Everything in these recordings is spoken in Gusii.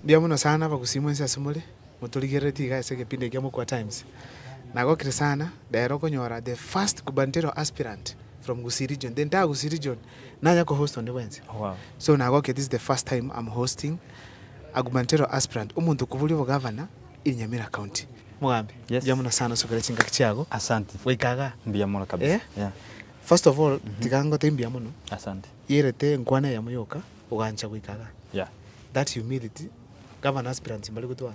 Mbuya mono sana abagusii mwensi ase more, motorigereretie iga ase egepindi eke kia Mokua Times. Nagokire sana, rero okonyora the first gubernatorial aspirant from Gusii region, the entire Gusii region, nanya ko host onde bwensi. So nagokire this is the first time I'm hosting a gubernatorial aspirant, omonto okoboria obogavana in Nyamira County. Mogambi, Yes. mbuya mono sana ase okora chingaki chiago, Asante. goika igaa. Mbuya mono kabisa. Eh? Yeah. First of all, tiga ngotebie mbuya mono, Asante. yerete enkwana eyemo yoka, ogancha goika igaa. Yeah. That humility, governor aspirants mbari gotwara.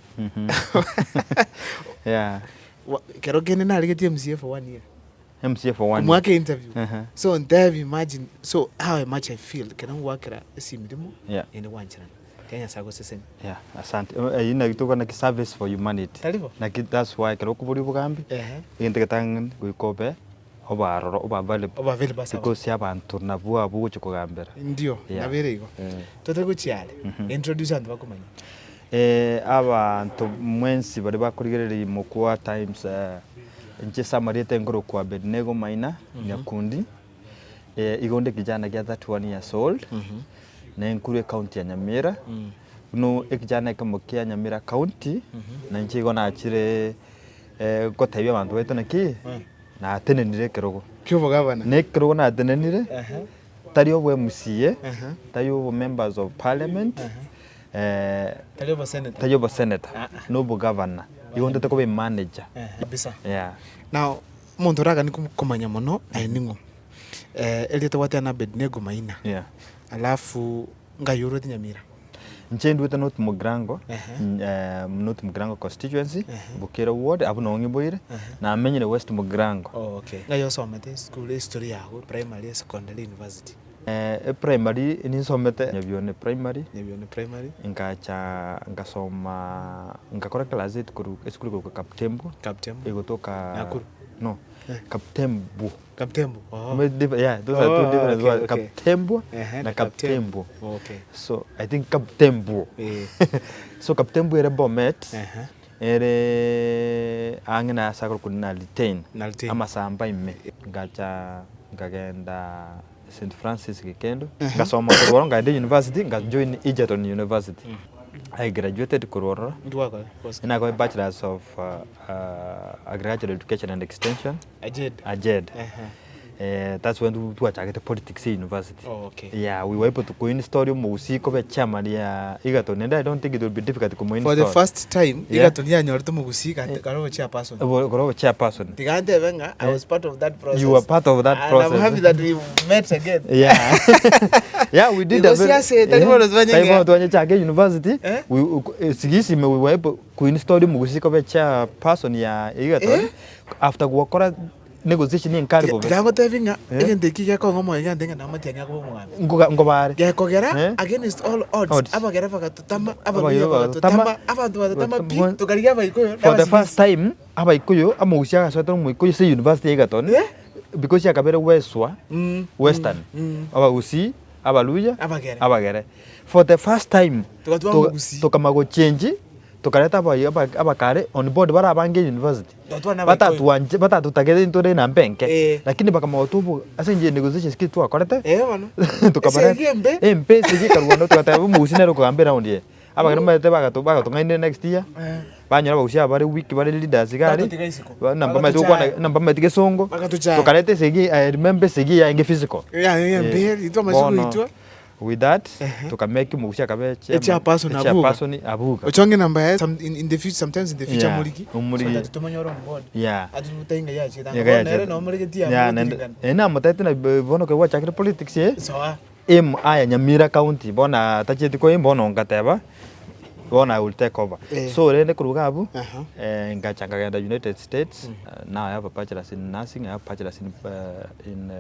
Yeah. Wa- Kero kende narigetie MCA for one year. MCA for one year. Omwaka interview. Uh-huh. So ntebi imagine so how much I feel kero ngwakera esimi rimo Yeah. naende gwancherana. Tiga Nyasaye agosesenie. Yeah, asante. Eh, Eyio naki tokwana ki service for humanity. Tari bo? Naki that's why ekero okoboria obogambi, Ehe. egento egetang'ani goika obe obe aroro obe available. Obe available ase abanto. Because abanto nabwo abwo ogochia kogambera. Ndio, Yeah. nabo ere igo. Eh. Totari gochia are, introduce abanto bakomanya. Abanto mwensi baria bakorigereria Mokua Times, inche ase amarieta nkorokwa Abednego Maina Nyakundi, igo onde kijana gia 31 years old, nenkurwa ecounty ya Nyamira, buna ekijana ekemo kia Nyamira county, na inche igo nachire gotebia abanto baito naki, natenenire ekerogo. Ki'obogavana. Na ekerogo natenenire, tari obo MCA, tari obo members of parliament, Tari obosenator. tari obosenator, na obogavana. Igo ntete koba emanager. Kabisa. Yeah. Now, omonto oraganie komanya mono aye ning'o? Erieta gwateba na Abednego Maina. Yeah. Alafu ngai orwete Nyamira? Inche ndwete North Mugirango, Ehe. North Mugirango constituency, Bukere ward, abwo noo ng'iboire, namenyire West Mugirango. Oh okay. Ngai osomete esukuru ehistory yago, primary, secondary, university? Eprimary ninsomete Nyabione primary, Nyabione primary. Ngacha ngasoma ngakora class eight korwa esukuru ekorokwa Kaptembwo, Kaptembwo. egotoka Nakuru? No, Kaptembwo. Kaptembwo, oh. Yeah, those are two Oh, different okay, words. okay. Kaptembwo Ehe, na na Kaptembwo. Okay. So I think Kaptembwo. Eh. So Kaptembwo ere Bomet, Ehe. ere ang'e na ase akorokwa Nalitein, Nalitein. amasamba ime. Ngacha nkagenda St Francis Gikendo, ngasoma korwa ororo nkaenda university, nga join Egerton University. I graduated korwa ororo, Inki gwakora course? nakoe bachelors of agricultural education and extension. Ajed. Ajed. Ehe. Eh, that's when twachagete politics e university. Oh, okay. Yeah, we were able to co-install omogusii kobe chairman ya Egerton and I don't think it will be difficult komoinstall. For the first time, Yeah. Egerton yanyorete omogusii gati kare obo chairperson. Obo- kore obo chairperson. Tiga ntebe ng'a I was part of that process. You were part of that And I'm process. happy that we met again. Yeah. yeah, we did a Because very- siasa, tari bono twanyenge- Tari bono twanyechake university. Eh? We, we, sigisime we were able kuinstall omogusii kobe chairperson ya Egerton. Eh? After gwakora negotiation enkare bobe. Tiga ngotebi ng'a Eh? egento eki gekong'a omoyo egento ng'a namatiang'i akoba omogambi. Nkoga nkobare. Gekogera Eh? against all odds, Odds. abagere bagatotama, Abaluya abaluya bagatotama, bagatotama, abanto bagatotama pi, bagatotama. tokarigia abaikoyo na For the abasibisi. first time abaikoyo omogusia agasoete omoikoyo ase university ya Egerton Eh? because yakabere weswa Mm, western mm. abagusii abaluya Abagere. abagere for the first time Togatwara toga- omogusii. tokama gochange Tokareta abayi aba abakare on board bare abange university, Totwana abaikoyo. batatwanche batatotagete intwe tore enamba enke, Eh. lakini bakamanya gotobo ase eng'encho ya negotiations ki twakorete, Eh bono. tokabareta Esegi embe. embe esegi ekarwana togateba omogusii nere okogamba eround eye. Abageni bamaete bagato bagatong'ainire next year, Eh. banyora abagusii aba bare weak bare leaders iga aria, Bagatotiga isiko. ba na mbamaete Bagatochaya. gokwana na mbamaete gesongo, Bagatochaya. tokareta esegi I remember esegi yaenge physical. Yeah, yeah, Eh, embe, intwe amachiko bono, goitwa. With that, tokamake omogusi akabe chairman, Echairperson abuga. echairperson abuga. Ochonge namba yaye some, in, in the future, sometimes in the future Yeah, moriki omoriki. so that tomonyore on board Yeah. atutainga yachete Iga bono yachete. ere nomorigeti Yeah, naende yamotiringana eh, namotebete na bono ekero gwachakire politics eh, soa aim aya Nyamira county bono atacheti koaim bono ngateba bono I will take over. Eh. So rende korwa iga abwo, Aha. ngacha nkagenda United States, now I have a bachelors in nursing, I have bachelors in in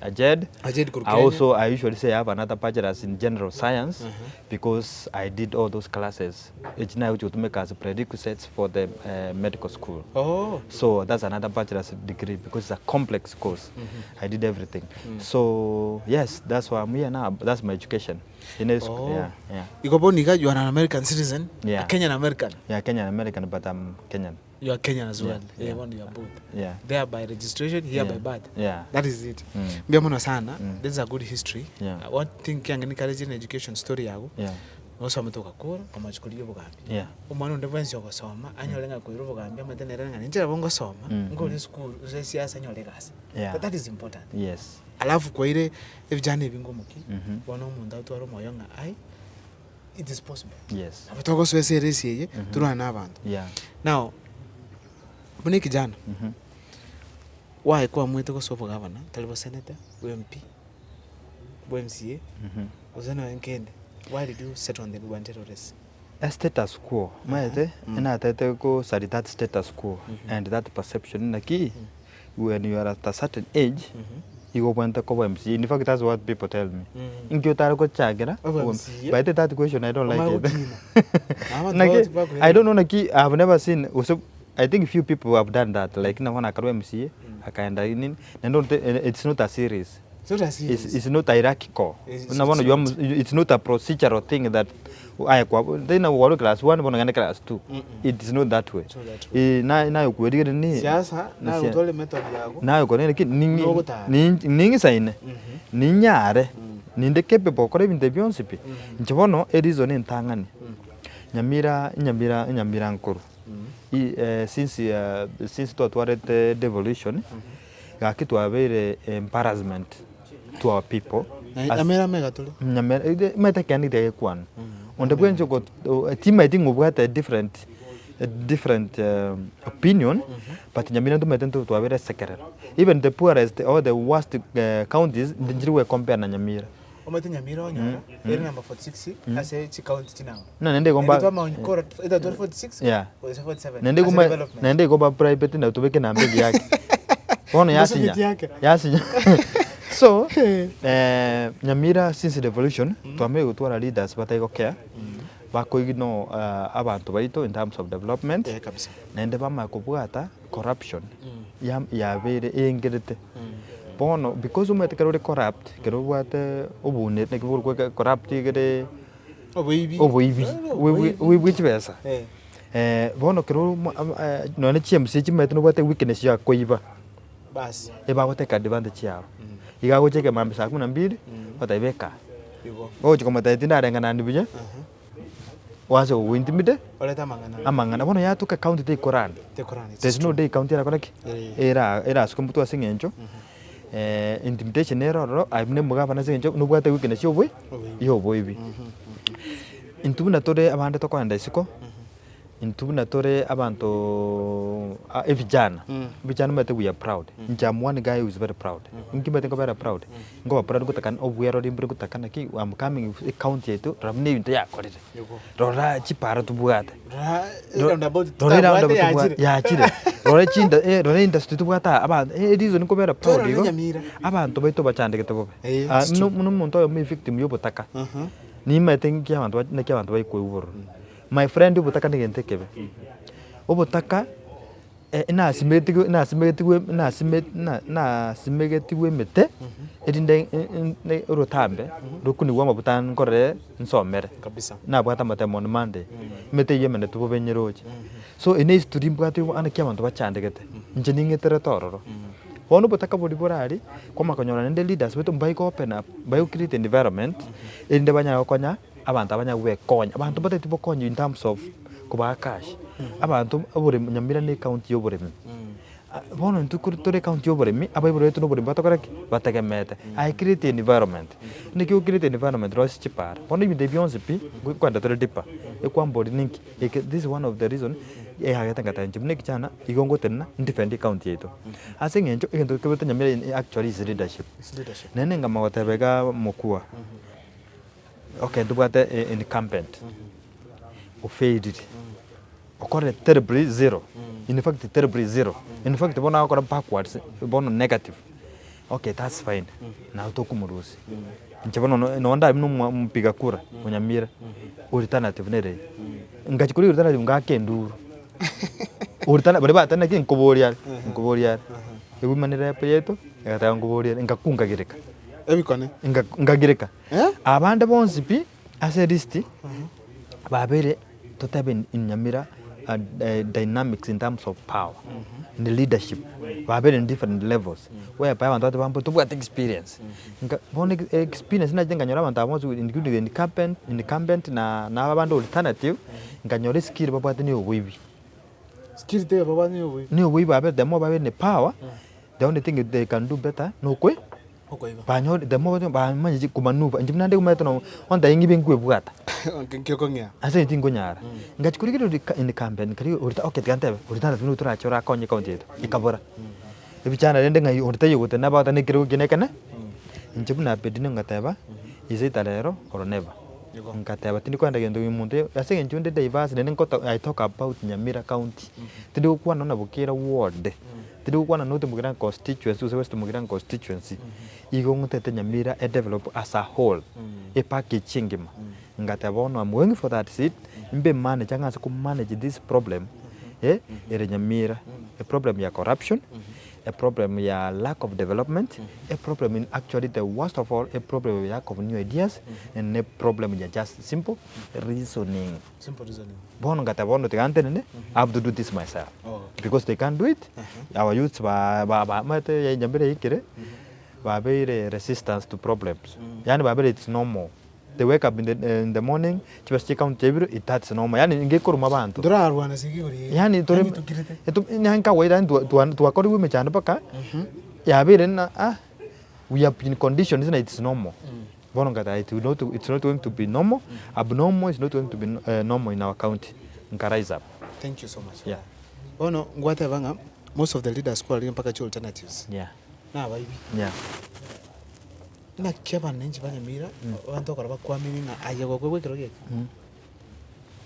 Ajed. Ajed korwa I Kenya. also I usually say I have another bachelor's in general science because I did all those classes. Echi naye gochi gotumeka as prerequisites for the uh, medical school. Oh. So that's another bachelor's degree because it's a complex course. I did everything. So yes, that's why I'm here now. That's my education. In a school, Oh. yeah, yeah. Igo bono iga you are an American citizen, Yeah. a Kenyan American. Yeah, Kenyan American, but I'm Kenyan. You are Kenyan as well. Yeah, Yeah, one you are both. Yeah. There by registration, here Yeah. by birth. Yeah. That is it. Mm. Mbuya mono sana. Mm. This is a good history. Yeah. Uh, one thing kiange encourage in education story yago. Yeah. Nosomete ogakora, okamanya korigia obogambi. Yeah. Omwana onde bwensi ogosoma, anyore ng'a koira obogambi amanyete nere ng'a ninche nabo ngosoma, nkore esukuru, gose esiasa nyore egasi. Yeah. That is important. Yes. Alafu kwaire ebijana ebinge omokia, bono omonto atware omoyo ng'a ai, it is possible. Yes. Nabo togosoa ase eresi eye, torwane na abanto. Yeah. Now, buna ekijana, waye kwamwete gosoa obogavana, tari bo senator, bo MP, bo MCA, gose nonya nkende, why did you settle on the gubernatorial race? A status quo, omanyete, natete gosari that status quo and that perception naki, when you are at a certain age, igo obwenerete koba MCA, in fact that's what people tell me, inki otare gochakera Obe obo MCA. by the way that question I don't like Omanye it. gokina. Abanto Naki bagochi bakoira I don't know naki I have never seen gose I think few people have done that like ng'a bono akarwa MCA akaenda nini naende onte it's not a series. It's not a series. It's, it's not hierarchical. It's- Buna bono it's you am- it's not a procedural thing that aye kwa tena gwarwa class 1 bono gende class 2. It is not that way. It's not that way. Eh na naye okwerigereria ni Siasa, naye sia- otware method yago. naye okorere ki ning'i Nogotara. nin- ning'isaine ninyare ninde capable gokora ebinto ebi bionsi pi. Inche bono ereason entang'ani Nyamira Nyamira Nyamira nkoro i since since twatwarete devolution Gaki twabeire embarrassment to our people. Na Nyamira amaiga tore. Nyamira omanyete ekeene keria gegokwana. Onde bwensi ogo timaeti ng'a obwate different different opinion but Nyamira ntomanyete intwe twabeire esekerero. Even the poorest or the worst counties nchiri goe compare na Nyamira. Omanyete Nyamira onyora ere number 46 ase chicounty chinamba. Buna naende igo mba Naende twamanya either tore 46 Yeah. gose 47 Naende igo ase mba development. naende igo ba private na tobeke namba eria yake. Bono yasinya. Mosubeti yake. Yasinya. So, Nyamira since devolution, twamanyire gotwara leaders batari gokea, bako ignore abanto baito in terms of development, Eh, kabisa. naende bamanya kobwata corruption ya yabeire engerete. Bono because omanyete ekero ore corrupt, ekero obwate oboune naki bokorokwa corrupt egere Oboibi. oboibi Oboibi. oboibi bwe chibesa. Eh. Bono ekero nonye chi MC chimanyete nobwate weakness ya koiba, Bas. ebagoteka advantage yabo. Iga agocha ekemambia saa kumi na mbili, ogotebia beka aa. Igo. Ogochia komotebia tindareng'anani buya, oanse gogointimidate, Orete amang'ana. amang'ana. Bono yatoka county tekorana. Tekorana, it's There's no true. day county erakore ki? Eh. Era erasuke motwe ase eng'encho, intimidation ere ororo, aye buna omogabana ase eng'encho nobwate weakness ya oboi Oboibi. ya oboibi. Intwe buna tore abande tokoenda isiko, intwe buna tore abantoooo evijana, vijana omanyete we are proud, inche am one guy who is very proud, inki omanyete nkobera proud? Nkoba proud ngotaka obwerori mbore ngotaka naki am coming ecounty yaito rora buna ebinto yakorire, rora chipara tobwate, Rora rora eroundabout tobwate yachire, rora chinda rora eindustry tobwate aa abanto ereason nkobera proud Twarora igo, Nyamira. abanto baito bachandegete bobe, Eh, ah it's true. buna omonto oyomo evictim ya obotaka. Nimaete nki abanto ba naki abanto baikoigwa bororo. My friend obotaka na egento ekebe, obotaka nasimetigwe nasimegetigwe nasime na nasimegetigwe emete, erinde orotambe rokunigwe amabuta nkorere nsomere. Kabisa. Nabwate amatemo on Monday, emete eywo emeneti bobe nyeroche. So eye ne history mbwate igo naki abanto bachandegete, inche ning'eterete ororo. Bono obotaka boria bore aria, kwamanya konyora naende leaders baito mbai go open up, mbai go create environment, erinde banyare gokonya abanto abanyare gwekonya. Abanto mbatageti bokonyi in terms of kobaa cash, abanto oboremi Nyamira ne ecounty ya oboremi, bono intwe kore tore ecounty ya oboremi, abaibori baito na oboremi batokora ki? Bategemeete. Aye create environment, naki o create environment rosie chipara, bono ebinto ebi bionsi pi, nkoenda tore deeper, ekwamboria ninki? Eke this is one of the reason eagete ngateba inche buna ekichana igo ngotenena ndefend ecounty yaito. Ase eng'encho egento kebete Nyamira eye actually is leadership. It's leadership. Naende nkamanya goteba igaa mokua, okay ntobwate incumbent ofailire, okorire terribly zero, in fact terribly zero, in fact bono agokora backwards bono negative, okay that's fine, nabo tokomorusia. Inche bono nonye ndabe buna omopiga kura o Nyamira, alternative nere eye. Ngachia korigia alternative ngaka enduru, alternative baria bateneneti ki nkoboria are, nkoboria are, ewomen rep yaito egateba nkoboria ere, ngakunga gireka, Ebikone. nga- ngagireka. Eh? Abande bonsi pi, ase elist, babeire totebe in Nyamira. dynamics in terms of power and leadership, babere in different levels, whereby abanto bato bamboria tobwate experience, nka bono experience nachete nkanyora abanto aba bonsi including the incumbent incumbent na na aba bande alternative, nkanyora eskill babwate na oboibi. Skill teiyo babwate na oboibi. Na oboibi babere the more babere ne power, the only thing they can do better nokwe Okoiba. Banyore the more bamanyeti komanuva inche buna nde omanyete no ontebi ng'ibe nkwebwata. Nki okong'ea? Ase inche tinkonyara. Ngachia korigereria incumbent nkarigia oria okay tiga ntebe oria tari buna torache orakonye ecounty yaito, ekabora. Ebichana rende ng'ai onde taiyo ogotenena abwatane ekerogo ekiya na ekene, inche buna Abednego ngateba, is either rero or never. Ngateba tindi kogenda gento kia omonto ase eng'encho inde diverse naende nkota I talk about Nyamira county, tindi gokwana buna Bukira ward. Tindi gokwana not Mugirango constituency gose West Mugirango constituency, igo ng'otete Nyamira e develop as a whole, e package engima. Ngateba bono am going for that seat, mbe manager ng'anse ko manage this problem eh, ere Nyamira, e problem ya corruption, e problem ya lack of development, e problem in actually the worst of all, e problem ya lack of new ideas, and e problem ya just simple reasoning. Simple reasoning. Bono ngateba bono tiga ntenene, I have to do this myself because they can't do it, our youths ba ba ba omanyete Nyambera yaikire, babeire resistance to problems, yaani babeire it's normal, they wake up in the in the morning, chibesa chia ecounty chiaibirwe it that's normal, yaani ngekoruma abanto. Ntorarwana ase igoro eye. Yaani tore Yaani tokirete. eto yaani kawaida yaani twa twa twakorigwe emechando mpaka, yabeire ng'a ah, we have been conditioned ng'a it's normal. Bono ngateba it will not it's not going to be normal, abnormal is not going to be normal in our county, nka rise up. Thank you so much. Yeah. Bono ngwateba ng'a most of the leaders kwarenge mpaka chi alternatives Yeah. na abaibi. Yeah. Naki abananchi ba Nyamira abanto okora bakwamini ng'a aye gokwa ekero geke,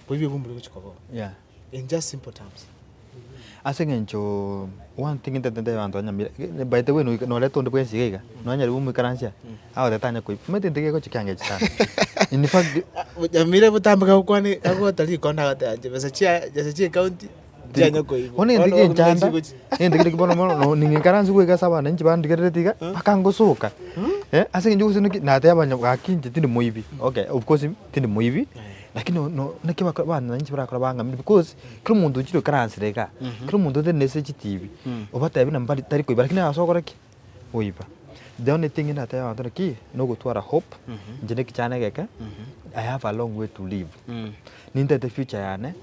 boibi obwo mbori gochia koba oo. Yeah. In just simple terms. Ase eng'encho one thing ntete ntebie abanto ba Nyamira, by the way noika noreta onde bwensi iga iga, nonyare gomoikaransia, agoteba tanya koiba, omanyete egento gegochia kiangecha sana. In fact, Nyamira botambe gagokwana gagota rikondo agoteba inche besa chia besa chia ecounty ntianya koibwa. Bono egento Bono gienchanda, gochi. egento kere bono bono no ning'ikaranse goika ase abananchi bandigerereti iga, mpaka ngosoka, ase eng'encho gose naki nateba onye gaki inche tindi moibi, okay of course tindi moibi, lakini no no naki bakora abananchi barakora bang'amini because. Kera omonto ochire oikaransire igaa, kera omonto otenenire ase chitibi, obatebi ng'a mbari tari koiba lakini ase ogokora ki? Oiba. The only thing ndatebe abanto naki, nogotwara hope, inche na ekichana egeke, I have a long way to live. Nintagete future yane,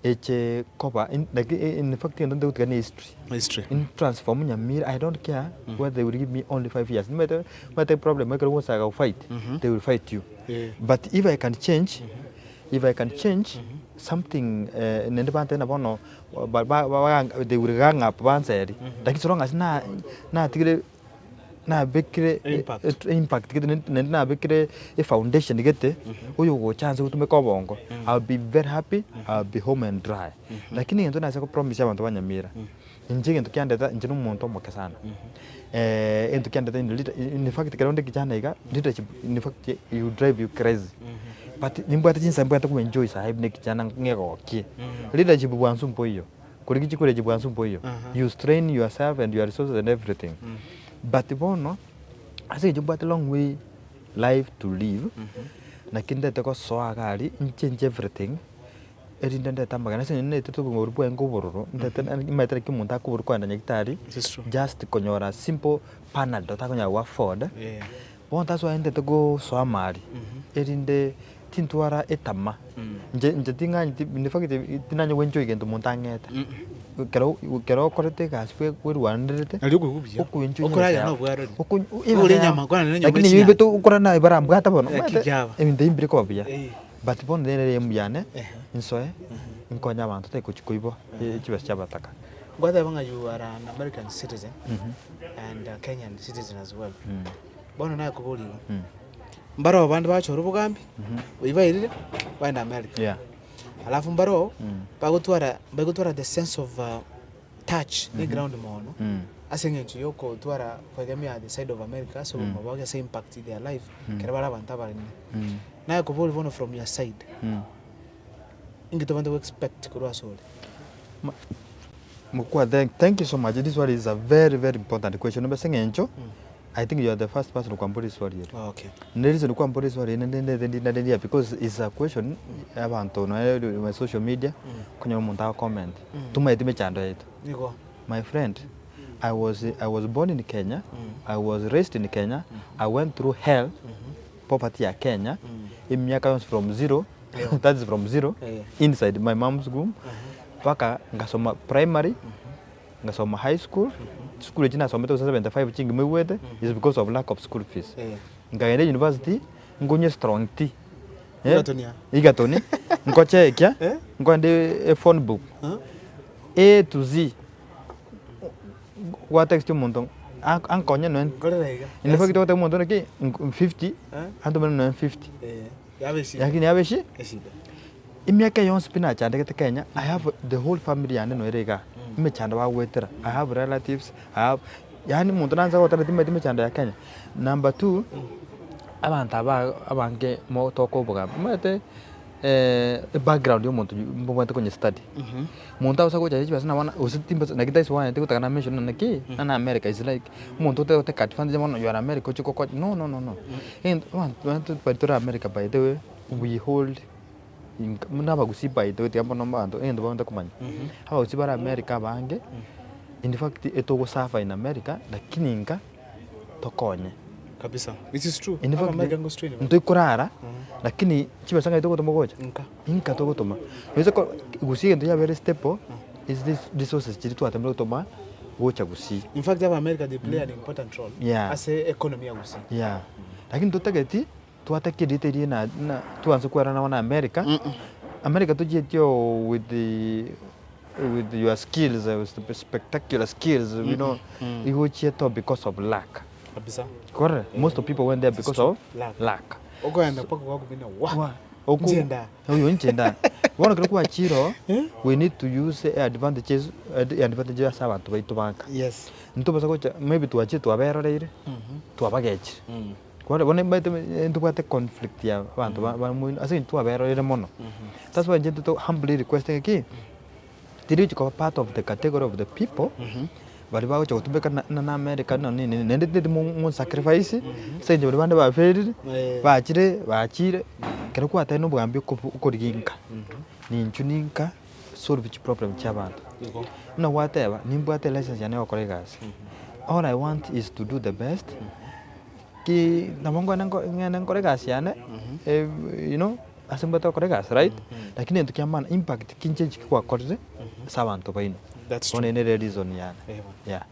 eche koba in like in fact egento ntagete gotiga ne history. History. In transform Nyamira, I don't care whether they will give me only 5 years. Nimanyete omanyete problem ekero ogochaka go fight, they will fight you. But if I can change. If I can change something naende bantebie ng'a bono ba- ba- ba they will gang up banserie, lakini so long as na natigire nabekire Impact. impact gete naende nabekire efoundation gete, oyo ogocha nse gotumeka obongo, I will be very happy, I will be home and dry. Lakini egento nase go promise abanto ba Nyamira, inche egento kiandeta inche na omonto omoke sana, egento kiandeta in leader in fact ekero onde kijana iga, leadership in fact it will drive you crazy. But nimbwate chinsa mbwate ko enjoy sahi buna ekijana ng'egokie. Leadership bwansu mboiyo, korigia chikura bwansu mboiyo, you strain yourself and your resources and everything. But bono, ase eng'encho mbwate long way life to live, naki ndete gosoa iga aria, nchange everything, erinde ndete amagena ase eng'encho naetete obogima boria bwange obororo, ndete nimanyete naki omonto akoborwa kogenda nyagetari, It is true. just konyora simple panadol takonyara go afford. Yeah. Bono tasoendete gosoa amari, erinde tintwara etama. Inche inche ting'anyeti in fact tinanya goenjoy gento monto ang'ete. Ekero ekero okorete egasi bwe bwerwanererete, Nario okoigwa buya. okoenjoy Okoragera ebesa na yao. obwareri. Oko Ogore enyama, kwanera enyama lakini echinyanya. oibete okora naye barambwate bono, Eh, omanyete kikiaba. ebinto ebi mbire koba buya. Eh. But bono nere emu yane, Ehe. nsoe, nkonye abanto tari gochia koibwa chibesa chia abataka. Ngwateba ng'a you are an American citizen and a Kenyan citizen as well. Bono nakoboria igo, mbaroo abande bachora obogambi, oyio bairire, baende America. Yeah. Alafu mbaroo, bagotwara bagotwara the sense of touch ne eground mono, ase eng'encho ya okotwara koegemia the side of America ase obogima bwabo gose impact their life, ekero bare abanto abanene. Nakoboria bono from your side, inki tobwenerete go expect korwa ase ore? Mokwa thank, thank you so much this one is a very very important question ase eng'encho. I think you are the first person kwambora eswali eri. Okay. Ne reason kwambora eswali eri naende ndete ndinareria because it's a question abanto nonya my social media, okonyora omonto ago comment, tomaeti mechando yaito. Nigo. My friend, I was I was born in Kenya, I was raised in Kenya, I went through hell, poverty ya Kenya, emiaka yonsi from zero, that is from zero, inside my mom's womb, mpaka ngasoma primary, ngasoma high school, chisukuru echi nasomete gose 75 chingima igwete, is because of lack of school fees. Nkagenda university, nkonywa strong tea, eh, Egatoni aa. egatoni, nkochekia, nkoenda ephone book, A to Z, gwa text omonto ankonye noe Nkorera iga. in fact ogotebia omonto naki 50 antomere noe 50 Eh, yabe eshida. lakini yabe eshi Eshida. emiaka eye yonsi pi nachandegete Kenya I have the whole family yane noere igaa emechando bagoetera I have relatives I have yaani omonto nansa goteba timanyeti emechando ya Kenya. Number two, abanto aba abange mo tokoboga omanyete ebackground ya omonto mbobwate konye study. Omonto agosa gocha ase chibesa nabo gose timbasa naki that's why tigotaka na mention ng'a naki ng'a na America is like omonto ote gotake advantage bono you are America oche gokonya no no no no. Egento abanto abanto baria tore America by the way we hold inka buna abagusii by the way tiga bono abanto egento babwenerete komanya, abagusii bare America abange in fact etogo suffer in America lakini inka tokonye. Kabisa. It is true. In fact, Abamaiga ngo strain intwe korara lakini chibesa ng'ai togotoma gocha? Nka. Inka togotoma. Noise ko gusii egento kiabere staple is this resources chiria twatemire gotoma gocha gusii. In fact, aba America they play an important role Yeah. ase economy ya Gusii. Yeah. Lakini totageti twatake erieta eria na na twanse kwerana bono America, America tochieti oo with the with your skills, with spectacular skills you know, igo ochiete oo because of luck. Kabisa. Kore, most of people went there because of Luck. luck. Okoenda mpaka gwakobina wa. Wa- oku- Nchenda. Oyo nchenda. Bono ekero kwachire oo, we need to use advantages advantages ase abanto baito banka. Yes. Ntobasa gocha maybe twachire twaberoreire, twabagechire. Bono bono omanyete ntobwate conflict ya abanto ba bamoino ase eng'encho twaberoreire mono. That's why inche to humbly requesting ki, tirigochi koba part of the category of the people, baria bagocha gotumeka na na America na nini nini, naende tindi mo mo sacrifice, ase eng'encho baria bande baferire, bachire bachire, ekero kwatebire na obogambi okobu okorigia inka, ninchu ninka solve chiproblem chia abanto. Buna gwateba, nimbwate elicense yane ya gokora egasi, all I want is to do the best, ki nabo nkogenda nko ng'ende nkore egasi yane, you know, ase mbwate gokora egasi right, lakini egento kia maana impact ki nchenchi ki gwakorire ase abanto baino. That's Bono true. eye nere reason yane, Eh bono. yeah.